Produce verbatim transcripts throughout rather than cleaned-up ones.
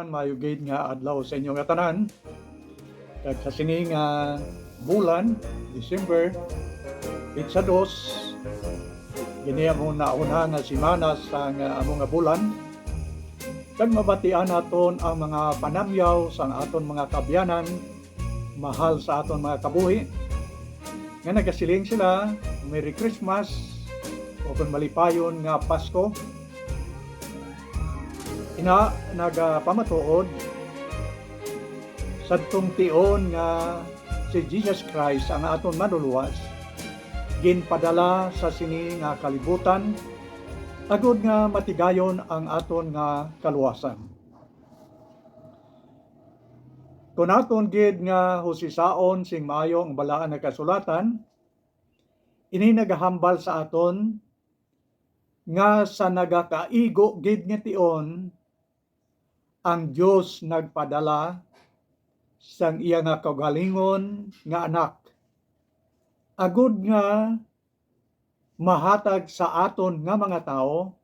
Maayo gid nga adlaw sa inyo nga tanan. Kag sa sini nga bulan, December, pitsa dos, kini amo na una nga semana sang amo nga bulan. Kag mabatian naton ang mga panamyaw sang aton mga kaabyanan, mahal sa aton mga kabuhi, nga nagasiling sila, "Merry Christmas," o kung malipayon nga Pasko. Ina, nagapamatuod, sadtong tion nga si Jesus Christ ang aton Manluluwas, ginpadala sa sini nga kalibutan, agod nga matigayon ang aton nga kaluwasan. Kon aton gid nga husisaon sing maayo ang Balaan nga Kasulatan, ini nagahambal sa aton nga sa nagakaigo gid nga tion, ang Dios nagpadala sang iya nga kaugalingon nga Anak, agud nga mahatag sa aton nga mga tawo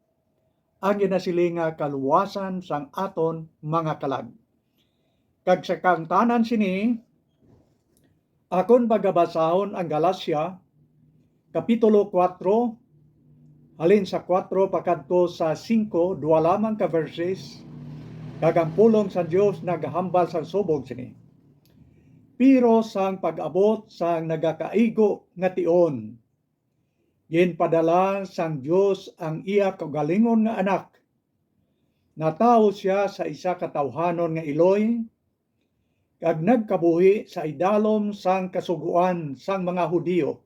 ang ginasiling nga kaluwasan sang aton mga kalag. Kag sa kaangtanan sini, akon pagabasahon ang Galacia, Kapitulo kuwatro, halin sa kuwatro pakadto sa singko, dua lamang ka verses, kag ang pulong sa Dios nagahambal sang subong sini. Pero sang pag-abot sang nagakaigo nga tion, ginpadala sang Dios ang iya kaugalingon nga Anak. Natawo sia sa isa ka tawhanon nga iloy, kag nagkabuhi sa idalom sang kasugoan sang mga Hudiyo,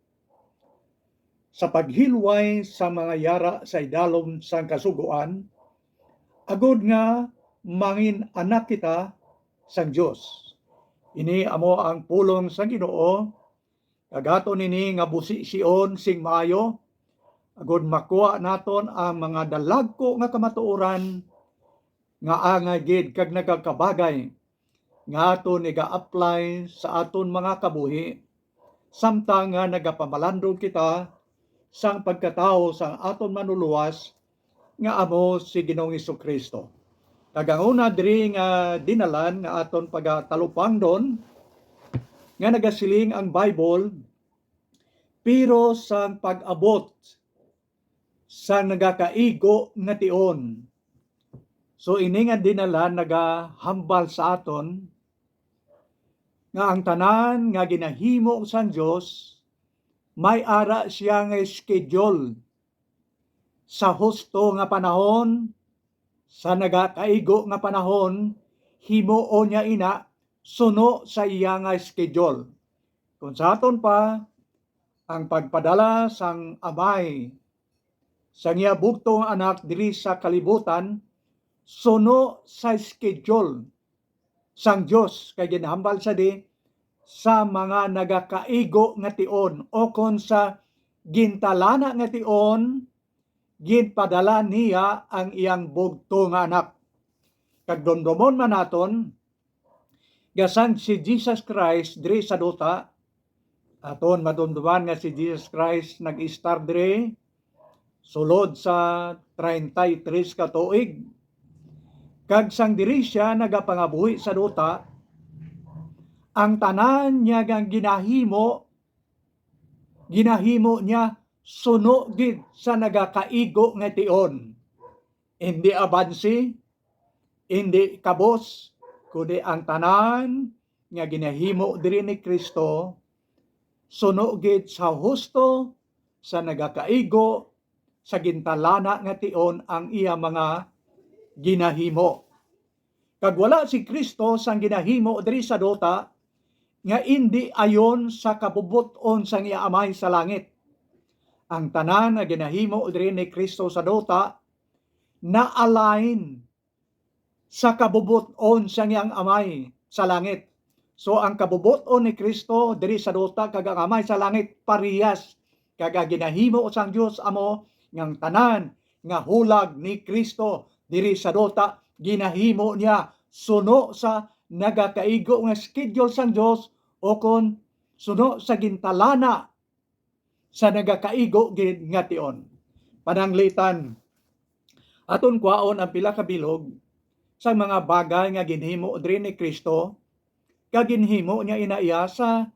sa paghilway sa mga yara sa idalom sang kasugoan, agud nga mangin-anak kita sang Dios. Ini amo ang pulong sang Ginoo, kag aton ini nga busision sing maayo, agud makuha naton ang mga dalagku nga kamatuoran nga angay gid kag nagakabagay nga aton iga-apply sa aton mga kabuhi, samtang nga nagapamalandong kita sang pagkatawo sang aton Manluluwas nga amo si Ginoong Jesu-Cristo. Kag ang una diri nga dinalan nga aton pagatalupangdon, nga nagasiling ang Bible, "Pero sang pag-abot sang nagakaigo nga tion." So, ini nga dinalan nagahambal sa aton nga ang tanan nga ginahimo sang Dios may ara sia nga schedule. Sa husto nga panahon, sa nagakaigo nga panahon, himuon niya ina suno sa iya nga schedule. Kung sa aton pa, ang pagpadala sang Amay sang iya bugtong Anak diri sa kalibutan suno sa schedule sang Dios, kay ginhambal sa di sa mga nagakaigo nga tion, o kon sa gintalana nga tion, ginpadala niya ang iyang bugtong nga Anak. Kag dumdomon man naton nga sang si Jesus Christ diri sa duta, aton madumduman nga si Jesus Christ nag-istar diri sulod sa treinta y tres ka tuig. Kag sang diri sia nagapangabuhi sa duta, ang tanan niya nga ginahimo, ginahimo niya suno gid sa nagakaigo nga tion. Indi abansi, indi kabos, kundi ang tanan nga ginahimo diri ni Cristo suno gid sa husto, sa nagakaigo, sa gintalana nga tion ang iya mga ginahimo. Kag wala si Cristo sang ginahimo diri sa duta nga indi ayon sa kabubot-on sang iya Amay sa langit. Ang tanan nga ginahimo diri ni Cristo sa duta na-align sa kabubot-on sang iyang Amay sa langit. So, ang kabubot-on ni Cristo diri sa duta kag ang Amay sa langit parehas, kag ang ginahimo sang Dios amo nga ang tanan nga hulag ni Cristo diri sa duta ginahimo niya suno sa nagakaigo nga schedule sang Dios, o kon suno sa gintalana sa nagakaigo gid nga tion. Pananglitan, aton kwaon ang pila ka bilog sa mga bagay nga ginhimo diri ni Cristo, kag ginhimo niya ina iya sa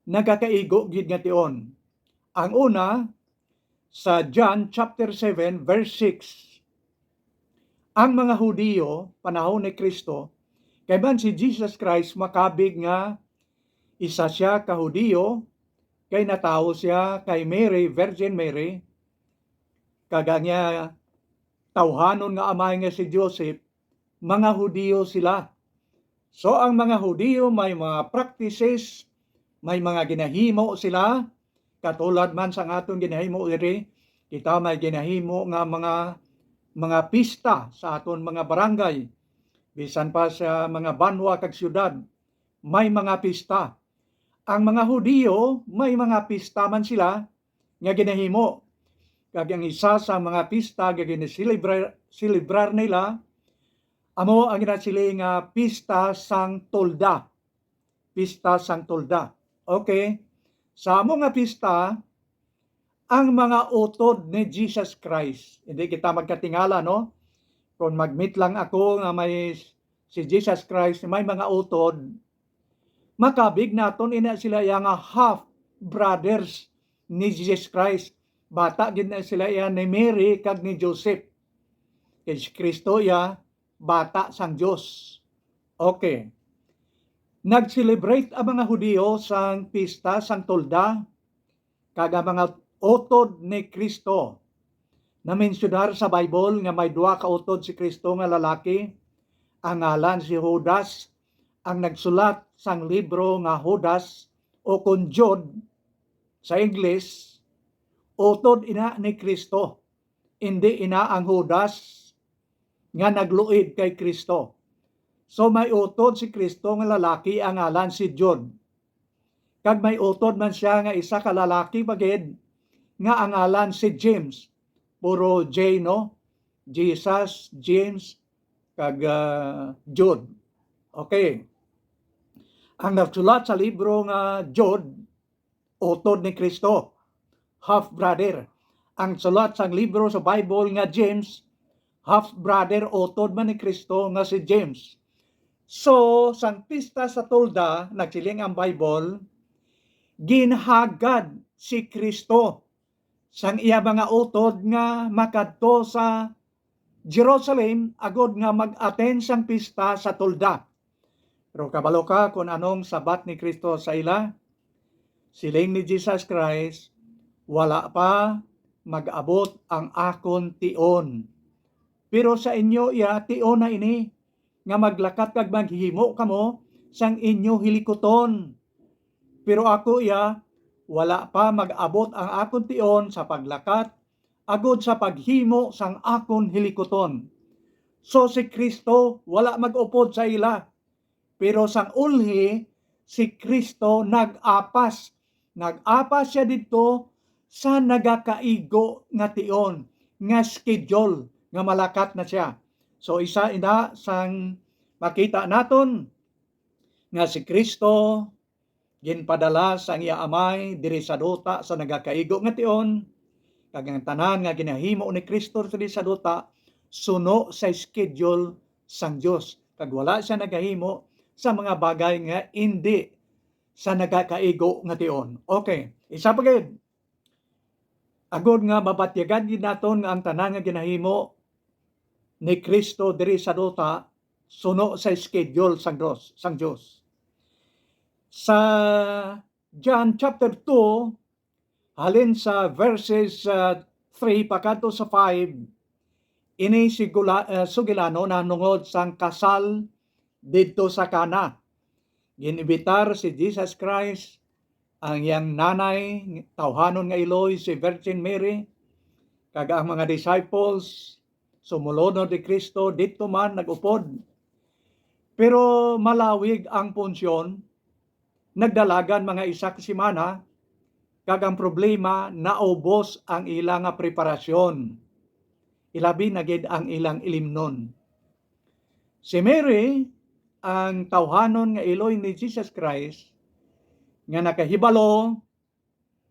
nagakaigo gid nga tion. Ang una, sa John chapter seven, verse six, ang mga Hudiyo panahon ni Cristo, kay man si Jesus Christ makabig nga isa sia ka Hudiyo, kay natawo sia kay Mary, Virgin Mary, kag ang iya tawhanon nga amay nga si Joseph, mga Hudiyo sila. So, ang mga Hudiyo may mga practices, may mga ginahimo sila, katulad man sang aton ginahimo diri, kita may ginahimo nga mga, mga pista sa aton mga barangay, bisan pa sa mga banwa kag siyudad, may mga pista. Ang mga Hudiyo, may mga pista man sila nga ginahimo. Kag ang isa sa mga pista nga ginaselebra-, selebrar nila, amo ang ginasiling nga Pista sang Tolda. Pista sang Tolda. Okay. Sa amo nga pista, ang mga utod ni Jesus Christ. Hindi kita magkatingala, no? Kung mag-meet lang ako nga may si Jesus Christ, may mga utod, makabig naton ina sila iya nga half brothers ni Jesus Christ. Bata gid na sila iya ni Mary kag ni Joseph. Kay si Cristo iya, bata sang Dios. Okay. Nag-celebrate ang mga Hudiyo sang pista sang Tolda, kag ang mga utod ni Cristo. Namensyunar sa Bible nga may duha ka utod si Cristo nga lalaki. Ang ngalan si Judas, ang nagsulat sang libro nga Judas, o kon Jude sa Ingles, utod ina ni Cristo, indi ina ang Judas nga nagluid kay Cristo. So, may utod si Cristo nga lalaki, ang ngalan si Jude. Kag may utod man sia nga isa ka lalaki pa gid nga ang ngalan si James. Puro J, no? Jesus, James, kag, ah, Jude. Okay. Ang nagsulat sa libro nga Jude, utod ni Cristo, half brother. Ang sulat sang libro sa Bible nga James, half brother, utod man ni Cristo nga si James. So, sang pista sa Tolda, nagsiling ang Bible, ginhagad si Cristo sang iya mga utod nga makadto sa Jerusalem agod nga mag-attend sang pista sa Tolda. Pero kabalo ka kon anong sabat ni Cristo sa ila? Siling ni Jesus Christ, "Wala pa mag-abot ang akon tion. Pero sa inyo iya tion na ini, nga maglakat kag maghimo kamo sang inyo hilikuton. Pero ako iya, wala pa mag-abot ang akon tion sa paglakat, agod sa paghimo sang akon hilikuton." So si Cristo wala mag-upod sa ila, pero sang ulhi si Cristo nag-apas. Nag-apas sia didto sa nagakaigo nga tion, nga schedule nga malakat na sia. So isa ina sang makita naton nga si Cristo ginpadala sang iya Amay diri sa duta sa nagakaigo nga tion, kag ang tanan nga ginahimo ni Cristo diri sa duta suno sa schedule sang Dios, kag wala sia nagahimo sa mga bagay nga indi sa nagakaigo nga tion. Okay, isa pa gid. Agod nga mabatyagan gid naton nga ang tanan nga ginahimo ni Cristo diri sa duta suno sa schedule sang Dios, sang Dios. Sa John chapter two, halin sa verses, ah, three pakadto sa five, ini si gula-, ah, sugilanon nahanungod sang kasal didto sa Cana. Gin-imbitar si Jesus Christ, ang iyang nanay, tawhanon nga iloy si Virgin Mary, kag ang mga disciples, sumolunod ni Cristo, didto man nag-upod. Pero malawig ang punsyon, nagdalagan mga isa ka semana, kag ang problema, naubos ang ila nga preparasyon, ilabi na gid ang ilang ilimnon. Si Mary, ang tawhanon nga iloy ni Jesus Christ, nga nakahibalo,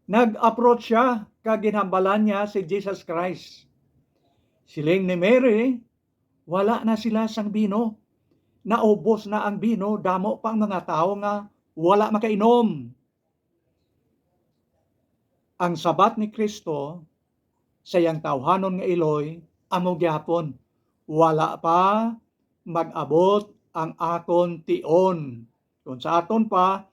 nag-approach sia kag ginhambalan niya si Jesus Christ. Siling ni Mary, "Wala na sila sang bino." naubos na ang bino, damo pa ang mga tawo nga wala makainom. Ang sabat ni Cristo sa iyang tawhanon nga iloy amo gihapon, "Wala pa mag-abot ang akon tion." Kung sa aton pa,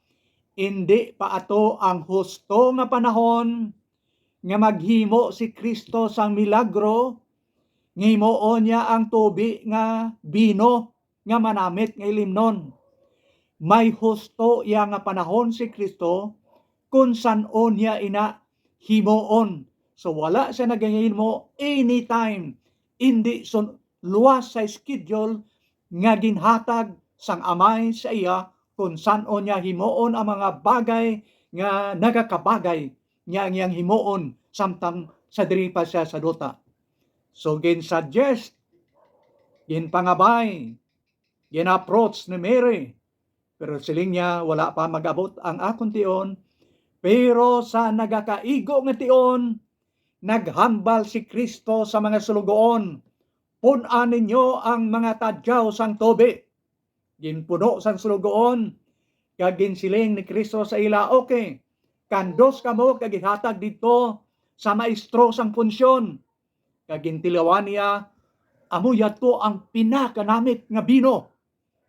indi pa ato ang husto nga panahon nga maghimo si Cristo sang milagro nga himuon niya ang tubi nga bino nga manamit nga ilimnon. May husto iya nga panahon si Cristo kung san-o niya ina himuon. So, wala siya nagahimo anytime, indi sun-, luwas sa schedule nga ginhatag sang Amay sa iya kung san-o niya himuon ang mga bagay nga nagakabagay niya ang iyang himuon samtang sa diri pa siya sa duta. So, gin-suggest, ginpangabay, gin-approach ni Mary. Pero siling niya, "Wala pa mag-abot ang akon tion." Pero sa nagakaigo nga tion, naghambal si Cristo sa mga sulugoon, "Pun-a ninyo ang mga tadyaw sang tubi." Ginpuno sang sulugoon, kag ginsiling ni Cristo sa ila, "Okay, kandos kamo kag ihatag didto sa maestro sang punsyon." Kag gintilawan niya, "Amo yadto ang pinakanamit nga bino."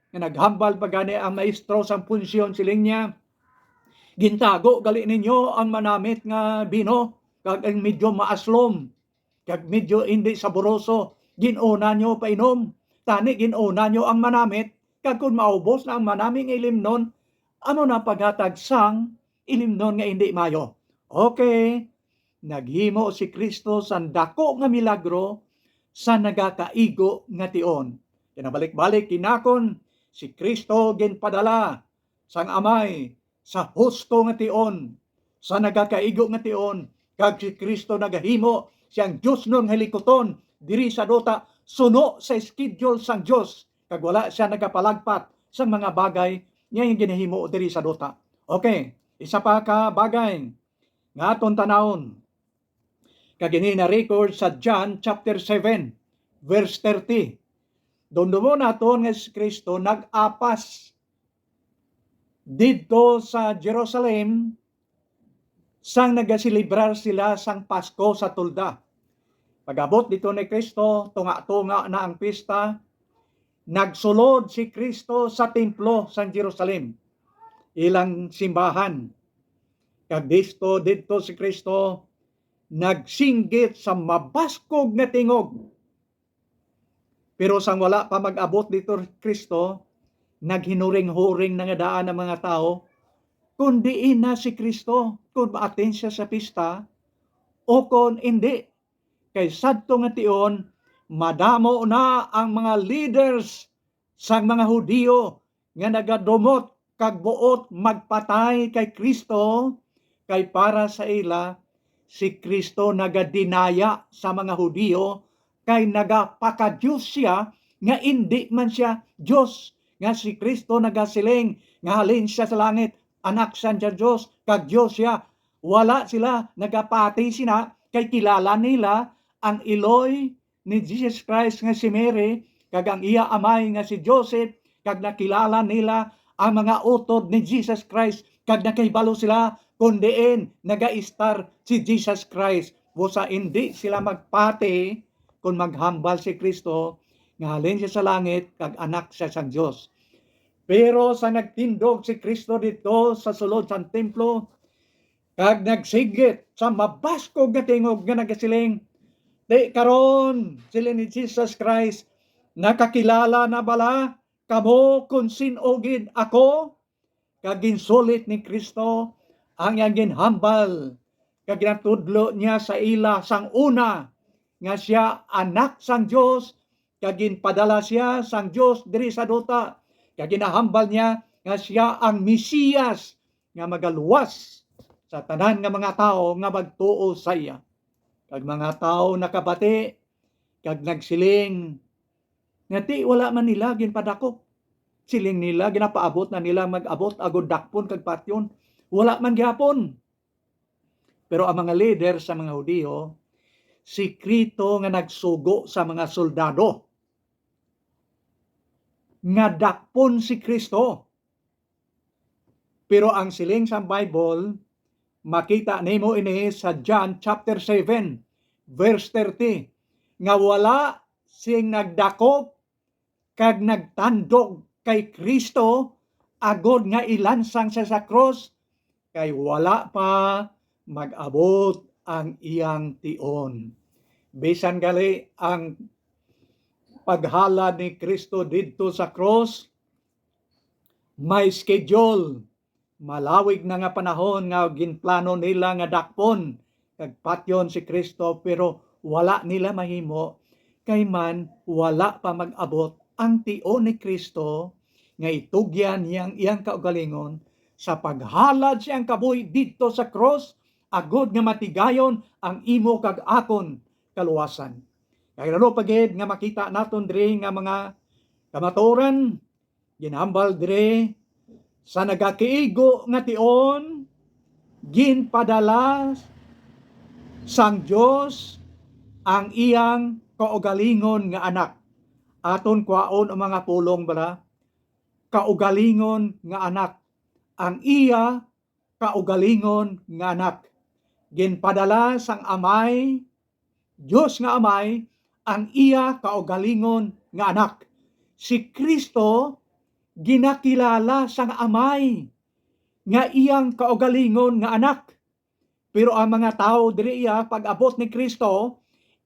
Nga naghambal pa gani ang maestro sang punsyon, siling niya, "Gintago gali ninyo ang manamit nga bino kag ang medyo maaslom, kag medyo indi saboroso, gin-una nyo painom. Tani gin-una nyo ang manamit, kag kon maubos na ang manamit nga ilimnon, amo na paghatag sang ilimnon nga indi mayo." Okay, naghimo si Cristo sang dako nga milagro sa nagakaigo nga tion. Kinabalik-balik kinakon, si Cristo ginpadala sang Amay sa husto nga tion, sa nagakaigo nga tion, kag si Cristo nagahimo siyang diosnon nga hilikuton diri sa duta, suno sa schedule sang Dios, kag wala siya nagapalagpat sa mga bagay nga iyang ginahimo diri sa duta. Okay, isa pa ka bagay nga aton tanawon, kag ini na-record sa John chapter seven, verse thirty. Dumdumon naton nga si Cristo nag-apas didto sa Jerusalem sang nagaselebrar sila sang Pasko sa Tolda. Pag-abot didto ni Cristo, tunga-tunga na ang pista, nagsulod si Cristo sa templo sang Jerusalem, ilang simbahan. Kag disto, didto si Cristo nagsinggit sa mabaskog nga tingog. Pero sang wala pa mag-abot didto si Cristo, naghinuring-huring na nga daan ang mga tawo kon diin na si Cristo, kon ma-attend siya sa pista o kon indi. Kay sadto nga tion, madamo na ang mga leaders sang mga Hudiyo nga nagadumot kag buot magpatay kay Cristo, kay para sa ila, si Cristo nagadinaya sa mga Hudiyo, kay nagapakadiyos sia nga indi man sia Dios, nga si Cristo nagasiling nga halin sia sa langit, Anak sia sa Dios, kag Dios sia. Wala sila nagapati sina, kay kilala nila ang iloy ni Jesus Christ nga si Mary, kag ang iya amay nga si Joseph, kag nakilala nila ang mga utod ni Jesus Christ, kag nakahibalo sila kon diin nagaistar si Jesus Christ. Busa indi sila magpati kon maghambal si Cristo nga halin sia sa langit kag Anak sia sang Dios. Pero sa nagtindog si Cristo didto sa sulod sang templo, kag nagsinggit sa mabaskog nga tingog nga nagasiling, "Ti karon," siling ni Jesus Christ, "nakakilala na bala kamo kon sin-o gid ako?" Kag ginsulit ni Cristo ang iyang ginhambal, kag ginatudlo niya sa ila sang una nga sia Anak sang Dios, kag ginpadala sia sang Dios diri sa duta, kag ginahambal niya nga sia ang Mesiyas nga magaluwas sa tanan nga mga tawo nga magtuo sa iya. Kag mga tawo nakabati kag nagsiling nga ti wala man nila ginpadakop. Siling nila, ginapaabot na nila mag-abot agod dakpon kag patyon. Wala man gihapon. Pero ang mga lider sa mga Hudiyo, sikrito nga nagsugo sa mga soldado. nga dakpon si Kristo. Pero ang siling sang Bible, makita nimo ini sa John chapter seven, verse thirty, nga wala sing nagdakop kag nagtandog kay Kristo agod nga ilansang siya sa krus, kay wala pa mag-abot ang iyang tion. Bisan gali ang paghalad ni Kristo didto sa krus, may schedule. Malawig na nga panahon nga ginplano nila nga dakpon kag patyon si Kristo, pero wala nila mahimo, kay man wala pa mag-abot ang tion ni Kristo nga itugyan niya ang iyang kaugalingon sa paghalad siyang kabuhi didto sa krus, agod nga matigayon ang imo kag akon kaluwasan. Kay lalo pa gid nga makita naton diri nga mga kamatuoran, ginhambal diri sa nagakiigo nga tion, ginpadala sang Dios ang iyang kaugalingon nga Anak. Aton kwaon ang mga pulong bala, kaugalingon nga Anak, ang iya kaugalingon nga Anak. Ginpadala sang Amay, Dios nga Amay, ang iya kaugalingon nga Anak. Si Kristo ginakilala sang Amay nga iyang kaugalingon nga Anak. Pero ang mga tawo diri iya, pag-abot ni Kristo,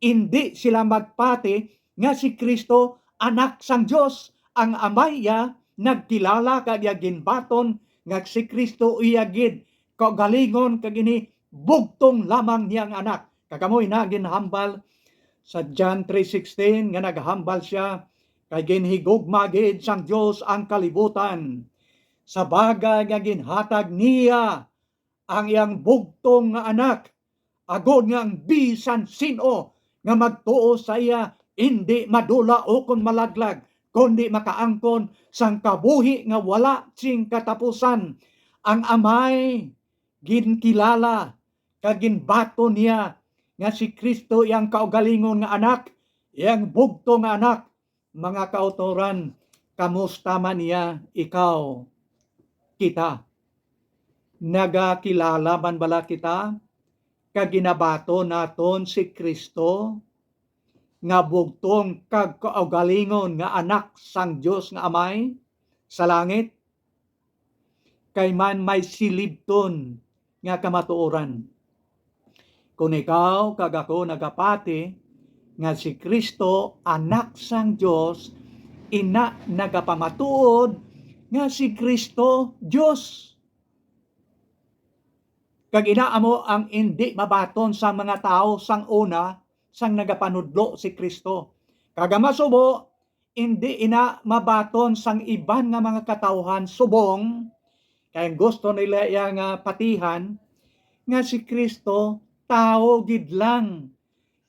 indi sila magpati nga si Kristo Anak sang Dios. Ang Amay iya nagkilala kag iya ginbaton nga si Kristo iya gid kaugalingon, kag ini bugtong lamang niya nga Anak. Kag amo ina ginhambal sa John three sixteen, nga naghambal sia, kay ginhigugma gid sang Dios ang kalibutan sa bagay nga ginhatag niya ang iyang bugtong nga Anak, agod nga ang bisan sin-o nga magtuo sa iya indi madula ukon malaglag, kundi makaangkon sang kabuhi nga wala sing katapusan. Ang Amay ginkilala kag ginbaton niya nga si Kristo iyang kaugalingon nga Anak, iyang bugtong nga Anak. Mga kautoran, kamusta man niya ikaw, kita? Nagakilala man bala kita kag ginabaton naton si Kristo nga bugtong kag kaugalingon nga Anak sang Dios nga Amay sa langit? Kay man may silibton nga kamatuoran. Kon ikaw kag ako nagapati nga si Cristo Anak sang Dios, ina nagapamatuod nga si Cristo Dios. Kag ina amo ang indi mabaton sang mga tawo sang una, sang nagapanudlo si Cristo. Kag ang masubo, indi ina mabaton sang iban nga mga katawuhan subong, kay ang gusto nila iya nga patihan nga si Cristo tawo gid lang.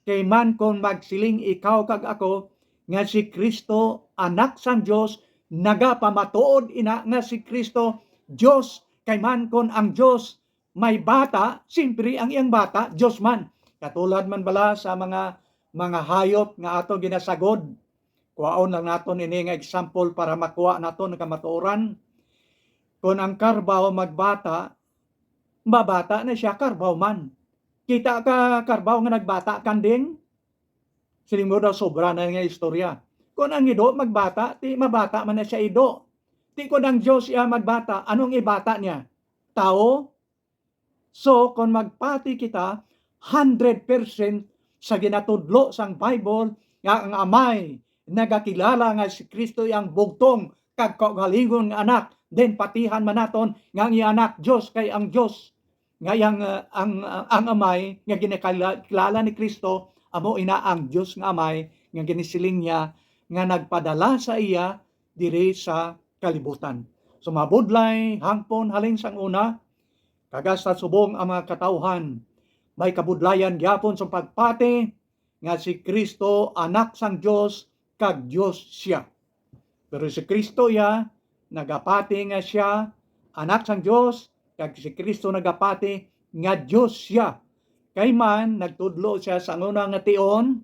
Kay man kon magsiling ikaw kag ako nga si Cristo Anak sang Dios, nagapamatuod ina nga si Cristo Dios. Kay man kon ang Dios may bata, simpre ang iyang bata Dios man. Katulad man bala sa mga, mga hayop nga ato ginasagod? Kuhaon lang naton ini nga example para makuha naton ang kamatuoran. Kon ang karbaw magbata, mabata na sia, karbaw man. Kita ka karbaw nga nagbata, kanding? Siling mo daw, sobra na nga istorya. Kon ang ido magbata, ti mabata man na sia ido. Ti kon ang Dios iya magbata, anong ibata niya? Tawo? So, kon magpati kita, hundred percent sa ginatudlo sang Bible nga ang Amay nagakilala nga si Cristo ang bugtong kag kaugalingon nga Anak, then patihan man naton nga ang iya Anak Dios, kay ang Dios nga yang, uh, ang, uh, ang Amay nga ginakilala ni Cristo amo ina ang Dios nga Amay nga ginisiling niya nga nagpadala sa iya diri sa kalibutan. So, mabudlay hangpon halin sang una, kag hasta subong ang mga katawhan may kabudlayan gyapon sa pagpati nga si Cristo Anak sang Dios kag Dios sia. Pero si Cristo iya nagapati nga sia Anak sang Dios, kag si Cristo nagapati nga Dios sia. Kay man nagtudlo sia sa una nga tion,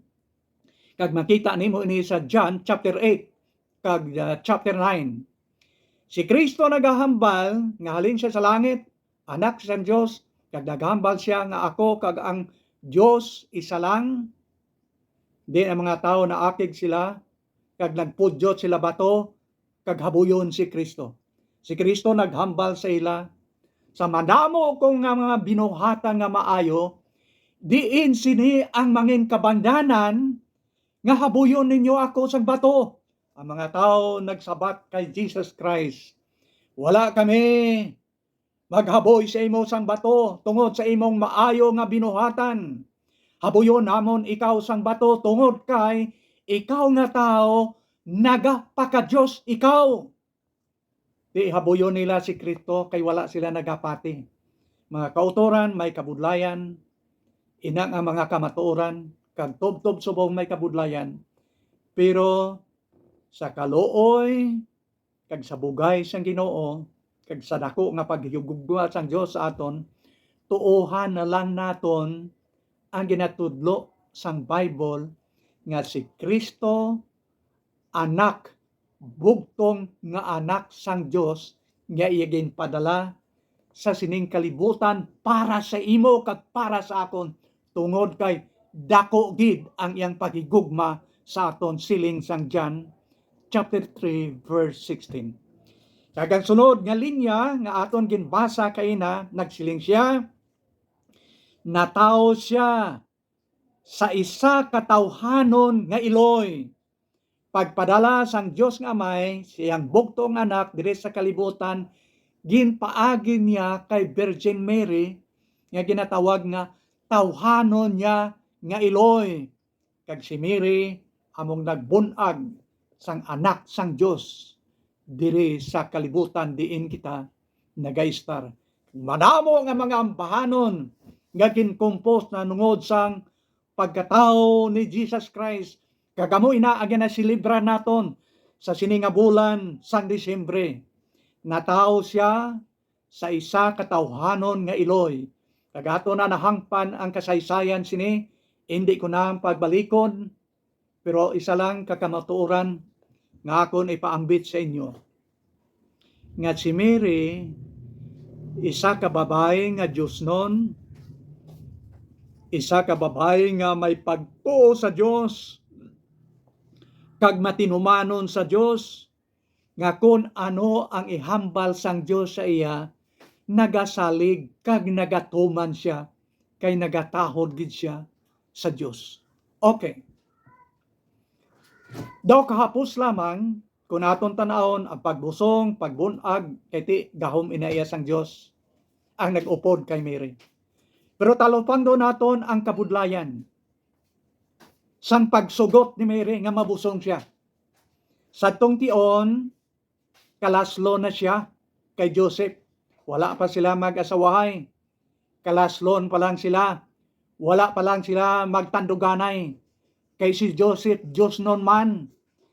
kag makita nimo ini sa John chapter eight, kag, ah, chapter nine. Si Cristo nagahambal nga halin siya sa langit, Anak sang Dios, kag naghambal sia nga ako kag ang Dios isa lang. Diin ang mga tawo naakig sila, kag nagpudyot sila bato, kag habuyon si Cristo. Si Cristo naghambal sa ila, "Sa madamo ko nga mga binuhatan nga maayo, diin sini ang mangin kabangdanan nga habuyon ninyo ako sang bato?" Ang mga tawo nagsabat kay Jesus Christ, "Wala kami maghaboy sa imo sang bato tungod sa imong maayo nga binuhatan. Habuyon namon ikaw sang bato tungod kay ikaw nga tawo nagapakadios ikaw." Di habuyon nila si Cristo kay wala sila nagapati. Mga kautoran, may kabudlayan, ina nga mga kamatuoran, kag tubtob subong may kabudlayan. Pero sa kaluoy kag sa bugay sang Ginoo, kag sa dako nga paghigugma sang Dios sa aton, tuohan na lang naton ang ginatudlo sang Bible nga si Cristo, Anak, bugtong nga Anak sang Dios, nga iya ginpadala sa sining kalibutan para sa imo kag para sa akon, tungod kay dako gid ang iyang paghigugma sa aton, siling sang John chapter three, verse sixteen. Kag ang sunod nga linya nga aton ginbasa kaina, nagsiling sia, "Natawo sia sa isa ka tawhanon nga iloy." Pagpadala sang Dios nga Amay sa iyang bugtong Anak diri sa kalibutan, ginpaagi niya kay Virgin Mary nga ginatawag nga tawhanon niya nga iloy. Kag si Mary among nagbun-ag sang Anak sang Dios diri sa kalibutan diin kita nagaistar. Madamo nga mga ambahanon nga ginkumpos na nungod sang pagkatawo ni Jesus Christ, kag amo ina ang ginaselebra naton sa sini nga bulan sang Disyembre. Natawo sia sa isa ka tawhanon nga iloy, kag ato na nahangpan ang kasaysayan sini, indi ko na pagbalikon, pero isa lang ka kamatuoran nga akon ipaambit sa inyo, nga si Mary, isa ka babayi nga diosnon, isa ka babayi nga may pagtuo sa Dios, kag matinumanon sa Dios, nga kon ano ang ihambal sang Dios sa iya, nagasalig kag nagatuman sia, kay nagatahod gid sia sa Dios. Okay. Daw kahapos lamang, kung aton tan-awon ang pagbusong, pagbun-ag, kay ti gahom ina iya sang Dios ang nag-upod kay Mary. Pero talupangdon naton ang kabudlayan sang pagsugot ni Mary nga mabusong sia. Sadtong tion, kalaslon na sia kay Joseph. Wala pa sila mag-asawahay. Kalaslon pa lang sila. Wala pa lang sila magtanduganay. Kay si Joseph, diosnon man.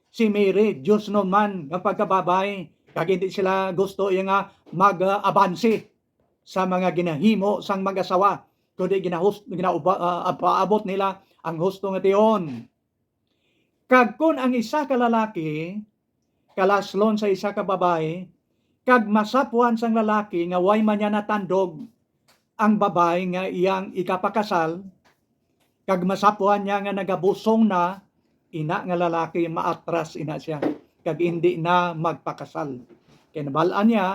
Si Mary, diosnon man nga pagkababay. Kag hindi sila gusto iya nga mag-abansi sa mga ginahimo sang mag-asawa, kundi ginahus-, ginauba-, ah, paabot nila ang husto nga tion. Kag kon ang isa ka lalaki kalaslon sa isa ka babayi, kag masapwan sang lalaki nga way man niya natandog ang babayi nga iyang ikapakasal, kag masapwan niya nga nagabusong na, ina nga lalaki maatras ina sia, kag indi na magpakasal. Kay nabal-an niya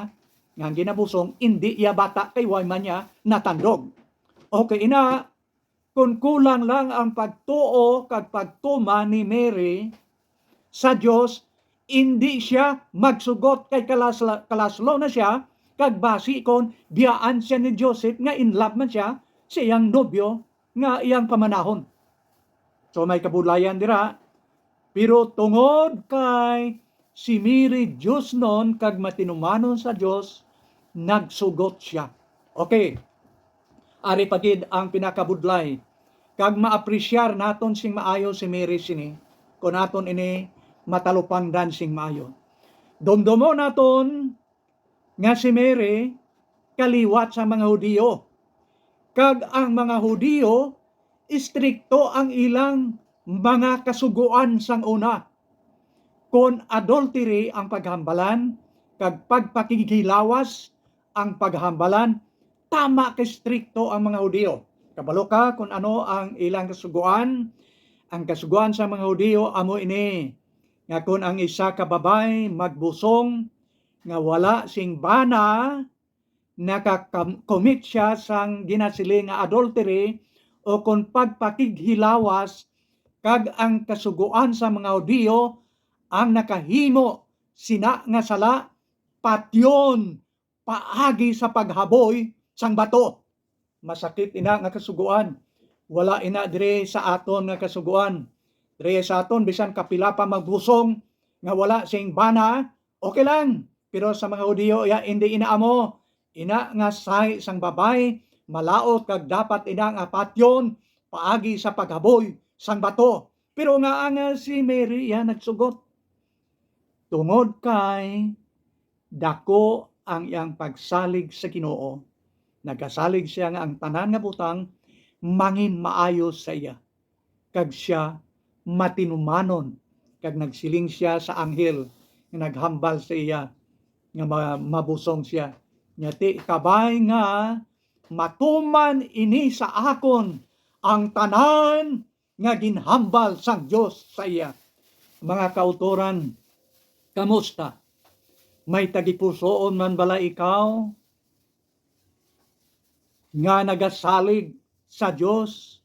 nga ang ginabusong indi iya bata, kay way man niya natandog. Okay, ina, kon kulang lang ang pagtuo kag pagtuman ni Mary sa Dios, indi sia magsugot kay kalasla-, kalaslo na sia, kag basi kon biyaan sia ni Joseph nga in love man sia sa iyang nobyo nga iyang pamanahon. So, may kabudlayan dira, pero tungod kay si Mary diosnon kag matinumanon sa Dios, nagsugot sia. Okay. Ari pa gid ang pinakabudlay, kag maapresyar naton sing maayo si Mary sini, kon aton ini matalupangdan sing maayo. Dumdumon naton nga si Mary kaliwat sa mga Hudiyo, kag ang mga Hudiyo, istrikto ang ilang mga kasugoan sang una. Kon adultery ang paghambalan, kag pagpakighilawas ang paghambalan, tama ka strikto ang mga Hudiyo. Kabalo ka kon ano ang ilang kasugoan? Ang kasugoan sa mga Hudiyo amo ini, nga kon ang isa ka babay magbusong nga wala sing bana, nakaka-commit siya sang ginasiling nga adultery o kon pagpakighilawas, kag ang kasugoan sa mga Hudiyo ang nakahimo sina nga sala, patyon paagi sa paghaboy sang bato. Masakit ina nga kasugoan. Wala ina diri sa aton nga kasugoan. Diri sa aton, bisan kapila pa magbusong nga wala sing bana, okay lang. Pero sa mga Hudiyo, ya, hindi ina amo. Ina nga sahi sang babay, malaut kag dapat ina nga patyon paagi sa paghaboy sang bato. Pero nga ang, ah, si Mary, ya, nagsugot. Tungod kay dako ang iyang pagsalig sa Ginoo, nagasalig siya nga ang tanan nga butang mangin maayo sa iya, kag sia matinumanon, kag nagsiling sia sa anghel nga naghambal sa iya nga ma-, mabusong sia, nga, "Ti kabay nga matuman ini sa akon ang tanan nga ginhambal sang Dios sa iya." Mga kautoran, kamusta? May tagipusoon man bala ikaw nga nagasalig sa Dios,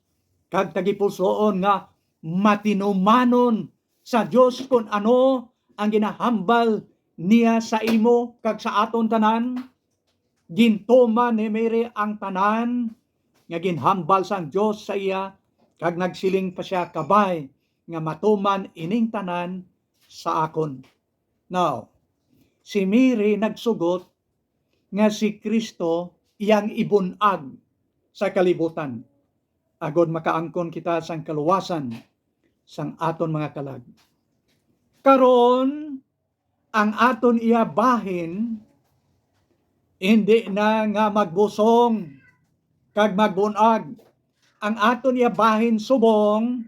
kag tagipusoon nga matinumanon sa Dios kon ano ang ginahambal niya sa imo kag sa aton tanan? Gintuman ni Mary ang tanan nga ginhambal sang Dios sa iya, kag nagsiling pa sia, "Kabay nga matuman ining tanan sa akon." Now, si Mary nagsugot nga si Cristo iyang ibun-ag sa kalibutan, agod makaangkon kita sang kaluwasan sang aton mga kalag. Karon, ang aton iya bahin hindi na nga magbusong kag magbun-ag. Ang aton iya bahin subong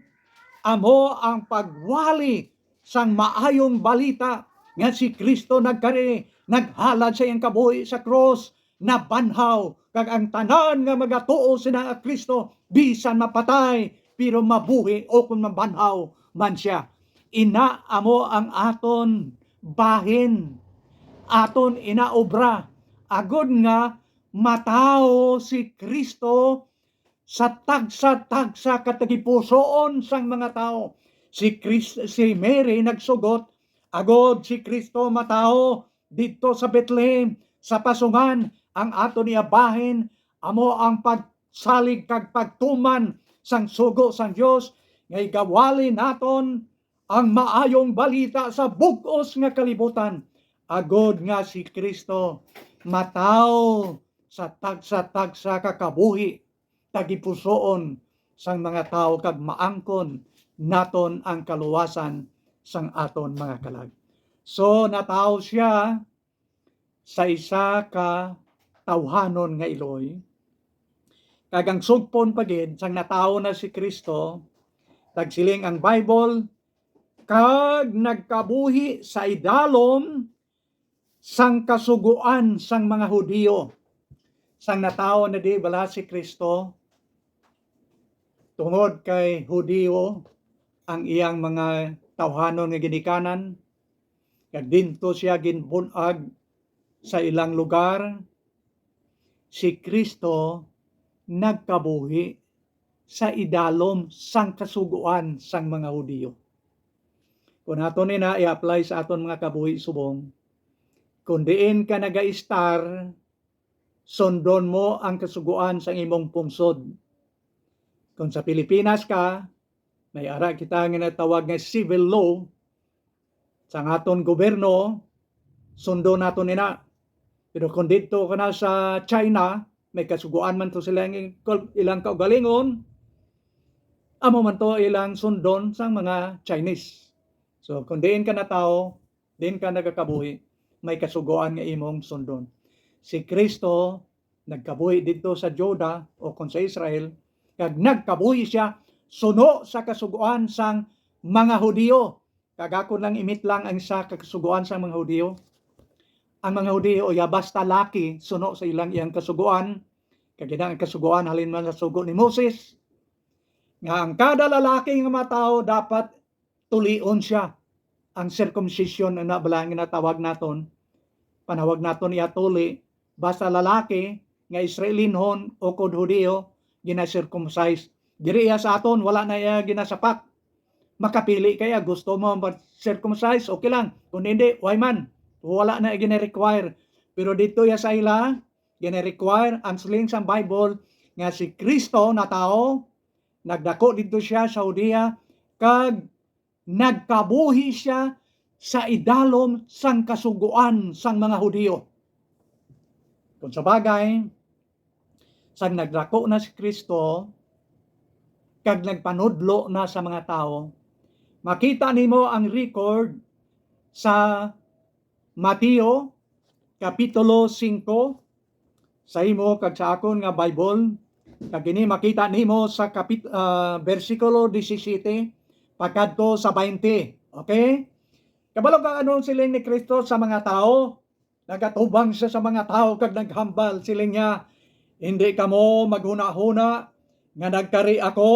amo ang pagwali sang maayong balita nga si Cristo nagkari, naghalad sa iyang kabuhi sa krus, nabanhaw, kag ang tanan nga magatuo sina nga Cristo, bisan mapatay, pero mabuhi o kon mabanhaw man sia. Ina amo ang aton bahin, aton ina obra, agod nga matawo si Cristo sa tagsa-tagsa ka tagipusoon sang mga tawo. Si Chris-, si Mary nagsugot, "Agod si Cristo matawo didto sa Bethlehem, sa pasungan, ang aton iya bahin amo ang pagsalig kag pagtuman sang sugo sang Dios, nga igawali naton ang maayong balita sa bug-os nga kalibutan, agod nga si Cristo matawo sa tagsa-tagsa ka kabuhi, tagipusoon sang mga tawo, kag maangkon naton ang kaluwasan sang aton mga kalag." So, natawo sia sa isa ka tawhanon nga iloy. Kag ang sugpon pa gid, sang natawo na si Cristo, nagsiling ang Bible, "Kag nagkabuhi sa idalom sang kasugoan sang mga Hudiyo." Sang natawo na di bala si Cristo, tungod kay Hudiyo ang iyang mga tawhanon nga ginikanan, kag dinto sia ginbun-ag sa ilang lugar, si Cristo nagkabuhi sa idalom sang kasugoan sang mga Hudiyo. Kung aton ina i-apply sa aton mga kabuhi subong, kung diin ka nagaistar, sundon mo ang kasugoan sang imong pungsod. Kung sa Pilipinas ka, may ara kita nga natawag nga civil law sang aton gobyerno, sundon naton ina. Pero kung didto ka na sa China, may kasugoan man to sila nga kul-, ilang kaugalingon, amo man to ilang sundon sang mga Chinese. So, kung diin ka natawo, diin ka nagakabuhi, may kasugoan nga imong sundon. Si Cristo nagkabuhi didto sa Juda o kon sa Israel, kag nagkabuhi sia suno sa kasugoan sang mga Hudiyo, Kag ako lang imitlang ang isa ka kasugoan sang mga Hudiyo. Ang mga Hudiyo, ya, basta laki, suno sa ilang iyang kasugoan, kag ina ang kasugoan halin man sa sugo ni Moses, nga ang kada lalaki nga matawo dapat tulion sia. Ang circumcision, ana bala ang ginatawag naton, panawag naton iya tuli, basta lalaki nga Israelinhon o kod Hudiyo, gina-circumcise. Diri iya sa aton, wala na iya ginasapak. Makapili kaya gusto mo mag-circumcise, okay lang. Kung hindi, why man? Wala na iya gina-require. Pero dito iya sa ila, gina-require ang siling sang Bible nga si Kristo natawo, nagdako dito siya sa Judea, kag nagkabuhi sia sa idalom sang kasugoan sang mga Hudiyo. Kung sa bagay, sang nagdako na si Kristo kag nagpanudlo na sa mga tawo, makita nimo ang record sa Mateo Kapitulo singko, sa imo kag sa akon nga Bible, kag ini makita nimo sa kapit-, ah, bersikulo disisiyete pagkadto sa baynte. Okay? Kabalo ka ano ang siling ni Kristo sa mga tawo? Nagatubang siya sa mga tawo kag naghambal, siling niya, "Hindi kamo maghunahuna nga nagkari ako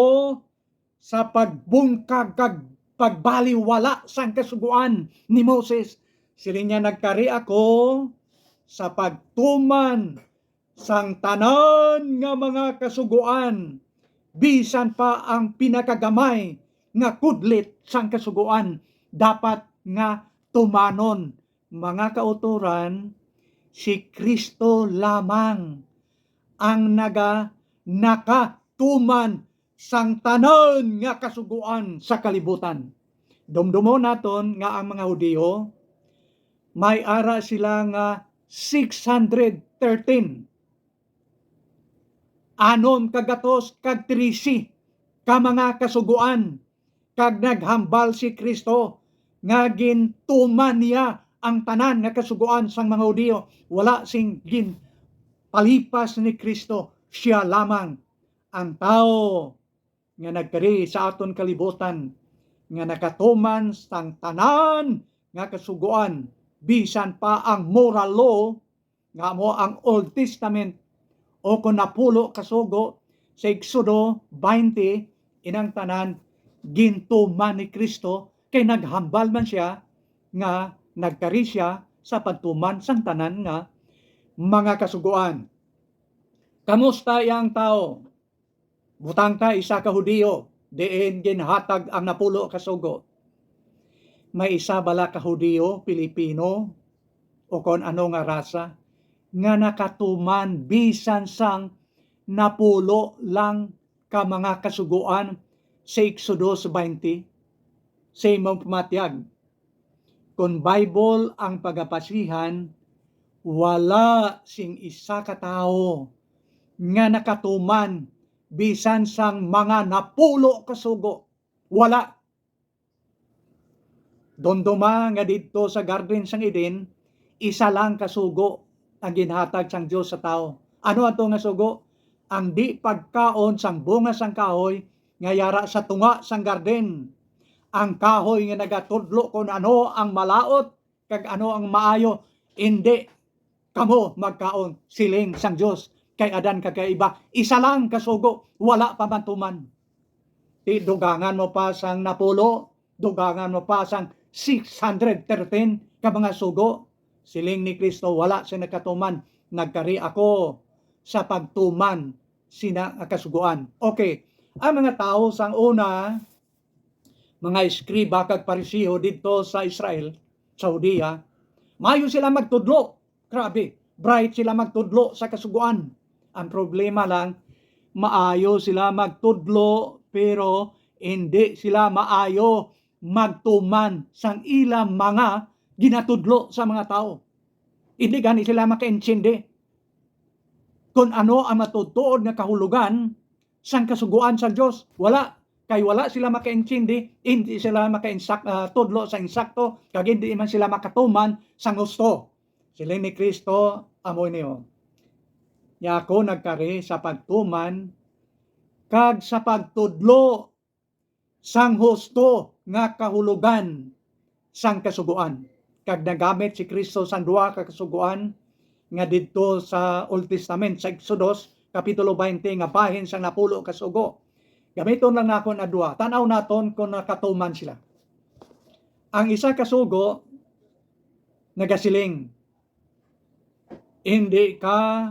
sa pagbungkag kag pagbaliwala sang kasugoan ni Moses. Siling niya, nagkari ako sa pagtuman sang tanan nga mga kasugoan, bisan pa ang pinakagamay nga kudlit sang kasugoan dapat nga tumanon." Mga kautoran, si Kristo lamang ang naga-, nakatuman sang tanan nga kasugoan sa kalibutan. Dumdumon naton nga ang mga Hudiyo, may ara sila nga six hundred thirteen, anom ka gatos kag trisi ka mga kasugoan, kag naghambal si Kristo nga gintuman niya ang tanan nga kasugoan sang mga Hudiyo. Wala sing ginpalipas ni Kristo, siya lamang ang tawo nga nagkari sa aton kalibutan, nga nakatuman sang tanan nga kasugoan, bisan pa ang moral law, nga amo ang Old Testament, o kon napulo ka sugo sa Exodo twenty, inang tanan gintuman ni Kristo, kay naghambal man sia nga nagkari sia sa pagtuman sang tanan nga mga kasugoan. Kamusta iya ang tawo? Butang ta, isa ka Hudiyo, diin ginhatag ang napulo ka sugo. May isa bala ka Hudiyo, Pilipino, o kon ano nga rasa, nga nakatuman bisan sang napulo lang ka mga kasugoan sa Exodo twenty? Sa imong pamatyag, kon Bible ang pagabasihan, wala sing isa ka tawo nga nakatuman bisan sang mga napulo ka sugo. Wala. Dumduma nga didto sa garden sang Eden, isa lang ka sugo ang ginhatag sang Dios sa tawo. Ano ato nga sugo? Ang di pagkaon sang bunga sang kahoy nga yara sa tunga sang garden. Ang kahoy nga nagatudlo kon ano ang malaut kag ano ang maayo, indi kamo magkaon, siling sang Dios kay Adan kag kay Eva. Isa lang ka sugo, wala pa man tuman. Ti dugangan mo pa sang napulo, dugangan mo pa sang six hundred thirteen ka mga sugo. Siling ni Kristo, wala sing nakatuman, nagkari ako sa pagtuman sina nga kasugoan. Okay, ang mga tawo sang una, mga eskriba kag Pariseo didto sa Israel, sa Judea, maayo sila magtudlo. Grabe, bright sila magtudlo sa kasugoan. Ang problema lang, maayo sila magtudlo, pero hindi sila maayo magtuman sang ilang mga ginatudlo sa mga tawo. Hindi gani sila makaintindi kon ano ang matuod-tuod nga kahulogan sang kasugoan sang Dios. Wala, kay wala sila makaintindi, hindi sila makainsak-, ah, tudlo sa insakto, kag hindi man sila makatuman sang husto. Siling ni Kristo, amo ini, oh, "Nya ako nagkari sa pagtuman kag sa pagtudlo sang husto nga kahulogan, sang Kasugoan. Kag nagamit si Cristo sang duha ka kasugoan nga didto sa Old Testament, sa Exodus, Kapitulo twenty, nga bahin sang napulo ka sugo. Gamiton lang nako na duha. Tan-aw naton kung nakatuman sila. Ang isa ka sugo nagasiling, "Hindi ka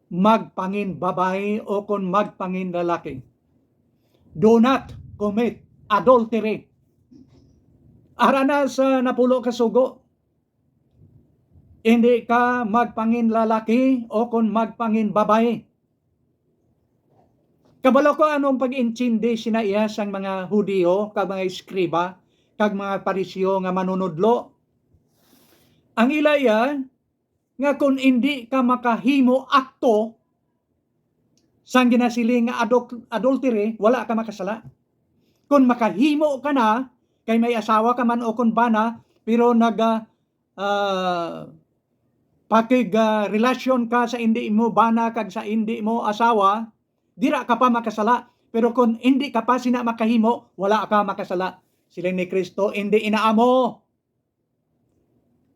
magpangin babayi o kon magpangin lalaki. Do not commit adultery." Ara na sa napulo ka sugo, "Hindi ka magpangin lalaki o kon magpangin babayi." Kabalo ko ano ang pag-intindi sina iya sang mga Hudiyo kag mga eskriba kag mga Pariseo nga manunodlo. Ang ila iya nga kon indi ka makahimo akto sang ginasiling nga adul-, adultery, wala ka makasala. Kon makahimo ka na, kay may asawa ka man o kon bana, pero nag, ah, ah, pakig, ah, relasyon ka sa indi mo bana kag sa indi mo asawa, dira ka pa makasala. Pero kon indi ka pa sina makahimo, wala ka makasala. Siling ni Cristo, "Indi ina amo."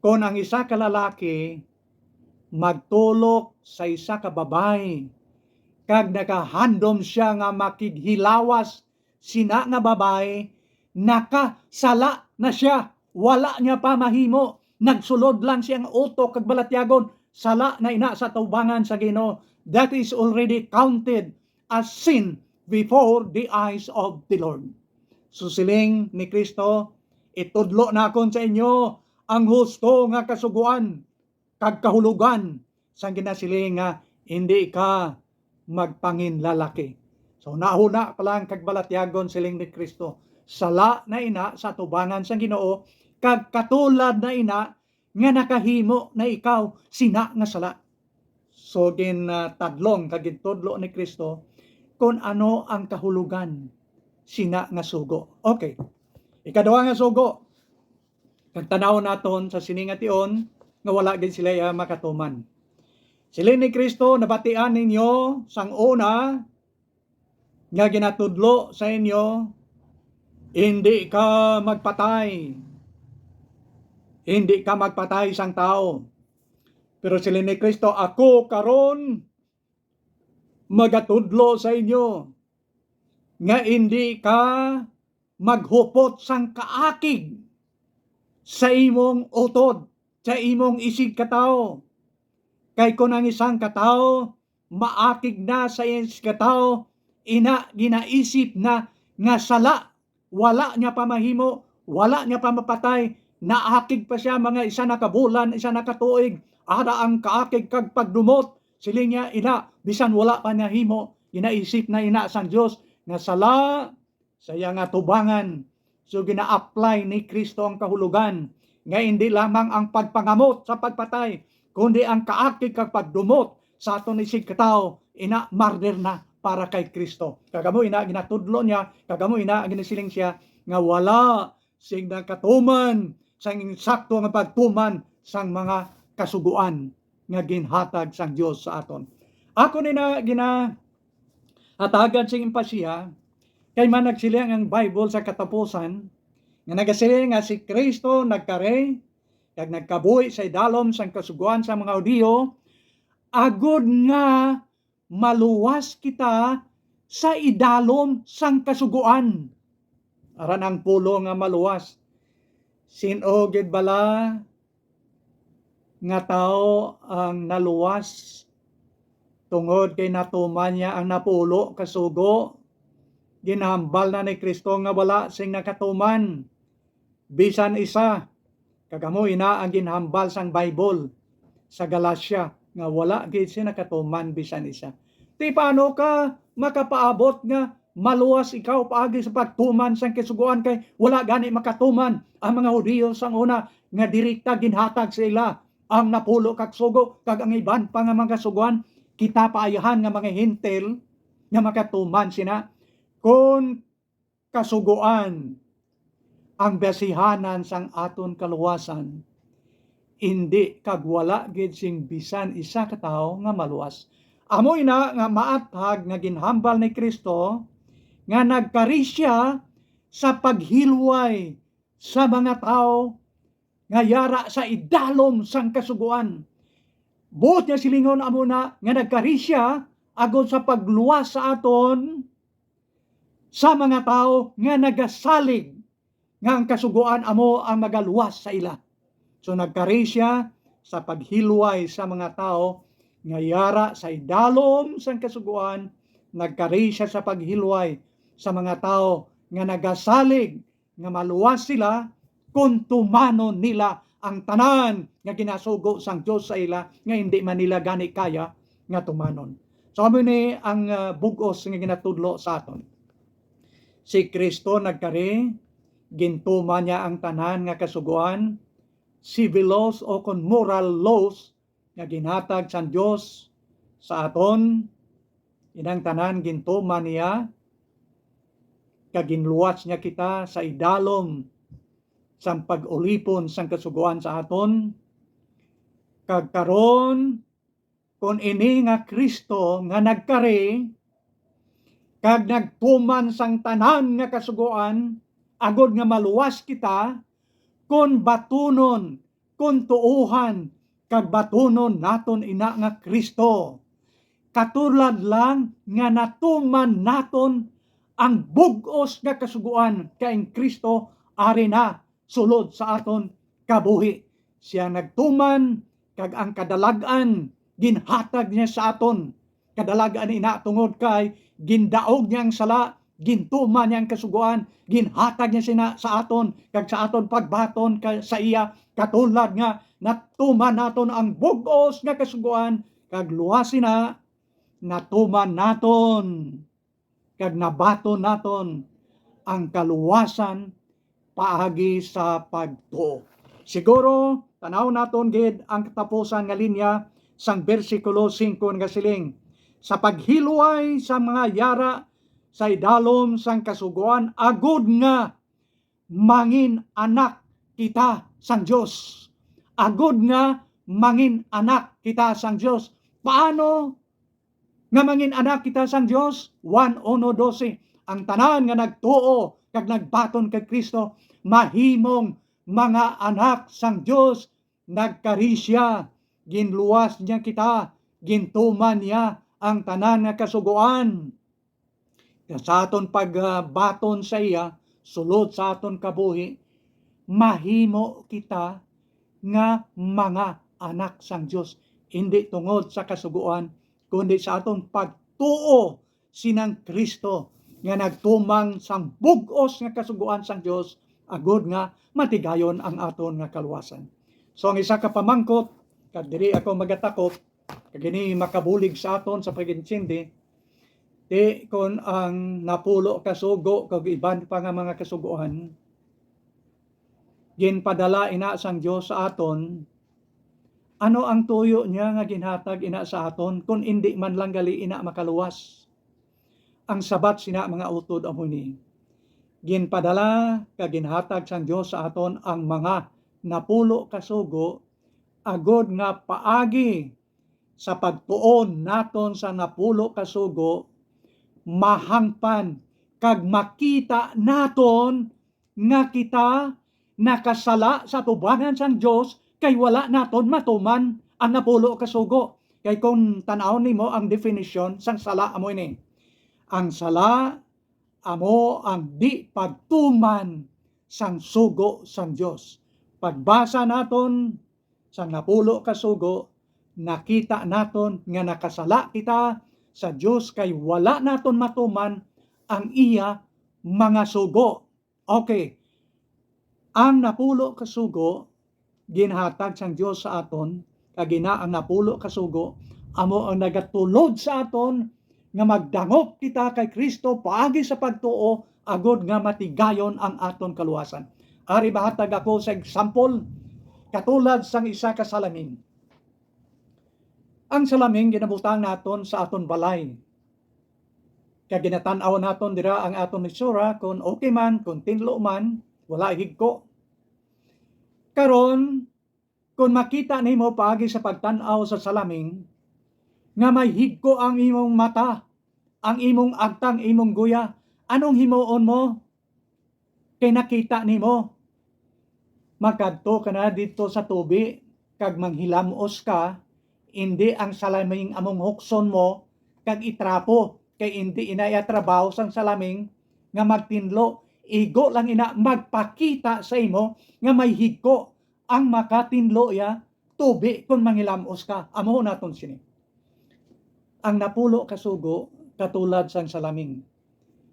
Kon ang isa ka lalaki magtulok sa isa ka babayi, kag nakahandom sia nga makighilawas sina nga babayi, nakasala na sia. Wala niya pa mahimo. Nagsulod lang siyang utok kag balatyagon. Sala na ina sa atubangan sa Ginoo. That is already counted as sin before the eyes of the Lord. So siling ni Cristo, "Itudlo nakon sa inyo ang husto nga kasugoan kag kahulogan sang ginasiling nga, 'Hindi ka magpanginlalaki.'" So, nahuna pa lang kag balatyagon siling ni Cristo, sala na ina sa atubangan sang Ginoo, kag katulad na ina nga nakahimo na ikaw sina nga sala. So, gin, ah, tadlong kag gintudlo ni Cristo kon ano ang kahulogan sina nga sugo. Okay. Ikaduha nga sugo, kag tan-awon naton sa sini nga tion nga wala gid sila iya makatuman. Siling ni Cristo, "Nabatian ninyo sang una nga ginatudlo sa inyo, 'Indi ka magpatay. Indi ka magpatay sang tawo.' Pero siling ni Cristo, ako karon magatudlo sa inyo nga indi ka maghupot sang kaakig sa imong utod, sa imong isigkatawo. Kay kon ang isang katawo maakig na sa iyang isigkatawo, ina ginaisip na nga sala, wala niya pa mahimo, wala niya pa mapatay, naakig pa sia mga isa na ka bulan, isa na ka tuig, ara ang kaakig kag pagdumot, siling niya, ina, bisan wala pa nahimo, ginaisip na ina sang Dios nga sala sa iya nga tubangan. So, gina-apply ni Cristo ang kahulogan nga indi lamang ang pagpangamot sa pagpatay, kundi ang kaakig kag pagdumot sa aton isigkatawo, ina, martir na para kay Cristo. Kag amo ina ginatudlo niya, kag amo ina ginasiling siya nga wala sing nakatuman sang insakto nga pagtuman sang mga kasugoan nga ginhatag sang Dios sa aton. Ako ni na ginahatagan sing empasiya, kay man nagsiling ang Bible sa katapusan, nga nagasiling nga si Cristo nagkari kag nagkabuhi sa idalom sang kasugoan sang mga Hudiyo, agod nga maluwas kita sa idalom sang kasugoan. Aran ang pulong nga maluwas. Sin-o gid bala nga tawo ang naluwas tungod kay natuman niya ang napulo ka sugo? Ginhambal na ni Cristo nga wala sing nakatuman bisan isa. Kag amo ina ang ginhambal sang Bible sa Galacia, nga wala gid sing nakatuman bisan isa. Ti paano ka makapaabot nga maluwas ikaw paagi sa pagtuman sang kasugoan, kay wala gani makatuman ang mga Hudiyo sang una nga direkta ginhatag sa ila ang napulo ka sugo, kag ang iban pa nga mga sugoan, kita pa ayahan nga mga Hentil nga makatuman sina? Kon kasugoan ang basihanan sang aton kaluwasan, indi kag wala gid sing bisan isa ka tawo nga maluwas. Amo ina nga maathag nga ginhambal ni Cristo nga nagkari sia sa paghilway sa mga tawo nga yara sa idalom sang Kasugoan. Buot niya silingon amo na nga nagkari sia agod sa pagluwas sa aton sa mga tawo nga nagasalig nga ang Kasugoan amo ang magaluwas sa ila. So nagkari sia sa paghilway sa mga tawo nga yara sa idalom sang Kasugoan, nagkari sia sa paghilway sa mga tawo nga nagasalig nga maluwas sila kon tumanon nila ang tanan nga ginasugo sang Dios sa ila, nga indi man nila gani kaya nga tumanon. So amo ni ang, ah, bug-os nga ginatudlo sa aton. Si Cristo nagkari, gintuman niya ang tanan nga kasugoan, civil laws o kon moral laws nga ginhatag sang Dios sa aton. Inang tanan gintuman niya, kag ginluwas niya kita sa idalom sang pag-ulipon sang Kasugoan sa aton. Kag karon, kon ini nga Cristo nga nagkari kag nagtuman sang tanan nga kasugoan, agod nga maluwas kita, kon batunon, kon tuohan, kag batunon naton ina nga Cristo. Katulad lang nga natuman naton ang bug-os nga kasugoan, kay ang Cristo ari na sulod sa aton kabuhi. Sia nagtuman, kag ang kadalag-an ginhatag niya sa aton. Kadalag-an ina tungod kay gindaog niya ang sala, gintuman niya ang kasugoan, ginhatag niya sina sa aton, kag sa aton pagbaton ka, sa iya, katulad nga natuman naton ang bug-os nga kasugoan, kag luwasi na natuman naton kag nabaton naton ang kaluwasan paagi sa pagtuo. Siguro, tanaw naton gid ang katapusan nga linya sang bersikulo singko nga siling, "Sa paghilway sa mga yara sa idalom sang Kasugoan, agod nga mangin anak kita sang Dios." Agod nga mangin anak kita sang Dios. Paano nga mangin anak kita sang Dios? Juan uno doce, ang tanan nga nagtuo kag nagbaton kay Cristo mahimong mga anak sang Dios. Nagkari sia, ginluwas niya kita, gintuman niya ang tanan nga kasugoan. Nga sa aton pagbaton sa iya, sulod sa aton kabuhi, mahimo kita nga mga anak sang Dios, indi tungod sa kasugoan, kundi sa aton pagtuo sinang Cristo nga nagtumang sang bug-os nga kasugoan sang Dios, agod nga matigayon ang aton nga kaluwasan. So, ang isa ka pamangkot, kag diri ako magatakop, kag ini makabulig sa aton sa pag-intindi, ti kon ang napulo ka sugo kag iban pa nga mga kasugoan ginpadala ina sang Dios sa aton, ano ang tuyo niya nga ginhatag ina sa aton, kon indi man lang gali ina makaluwas? Ang sabat sina, mga utod, amo ini: ginpadala kag ginhatag sang Dios sa aton ang mga napulo ka sugo, agod nga paagi sa pagtuon naton sa napulo ka sugo, mahangpan kag makita naton nga kita nakasala sa atubangan sang Dios, kay wala naton matuman ang napulo ka sugo. Kay kung tan-awon nimo ang definition sang sala, amo ini: ang sala amo ang di pagtuman sang sugo sang Dios. Pagbasa naton sang napulo ka sugo, nakita naton nga nakasala kita sa Dios, kay wala naton matuman ang iya mga sugo. Okay. Ang napulo ka sugo ginhatag sang Dios sa aton, kag ina, ang napulo ka sugo amo ang nagatulod sa aton nga magdangop kita kay Cristo paagi sa pagtuo, agod nga matigayon ang aton kaluwasan. Ari, mahatag ako sa example, katulad sang isa ka salamin. Ang salamin ginabutang naton sa aton balay, kag ginatan-aw naton dira ang aton hitsura, kon okay man, kon tinlo man, wala higko. Karon, kon makita nimo paagi sa pagtan-aw sa salamin nga may higko ang imong mata, ang imong agtang, imong guya, anong himuon mo? Kay nakita nimo Makadto ka na didto sa tubi kag manghilam-os ka, indi ang salaming among hukson mo kag itrapo, kay indi ina iya trabaho sang salaming nga magtinlo. Igo lang ina magpakita sa imo nga may higko ang makatinlo iya tubi kon manghilam-os ka. Amo naton sini. Ang napulo ka sugo katulad sang salaming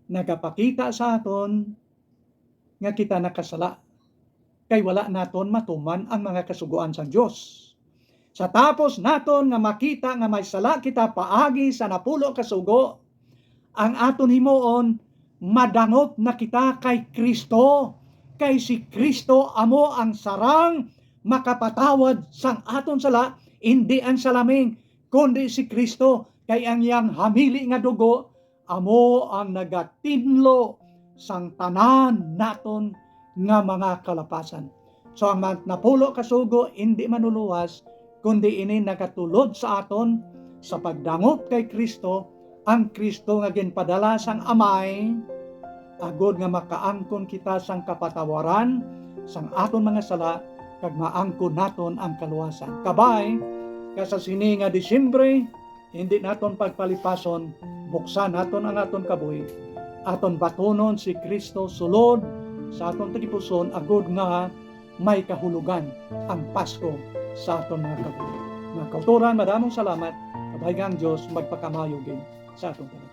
nagapakita sa aton nga kita nakasala, kay wala naton matuman ang mga kasugoan sang Dios. Sa tapos naton nga makita nga may sala kita paagi sa napulo ka sugo, ang aton himuon, madangop na kita kay Cristo, kay si Cristo amo ang sarang makapatawad sang aton sala, indi ang salaming, kundi si Cristo, kay ang iyang hamili nga dugo amo ang nagatinlo sang tanan naton nga mga kalapasan. So, ang man-, napulo ka sugo indi manuluwas, kundi ini nagatulod sa aton sa pagdangop kay Cristo, ang Cristo nga ginpadala sang Amay, agod nga makaangkon kita sang kapatawaran sang aton mga sala kag maangkon naton ang kaluwasan. Kabay, ka sa sini nga Disyembre, hindi naton pagpalipason, buksan naton ang aton kabuhi. Aton batunon si Cristo sulod sa aton tagipuson, agod nga may kahulogan ang Pasko sa aton mga kabuhi. Mga kautoran, madamong salamat. Kabay nga ang Dios magpakamaayo gid sa aton tanan.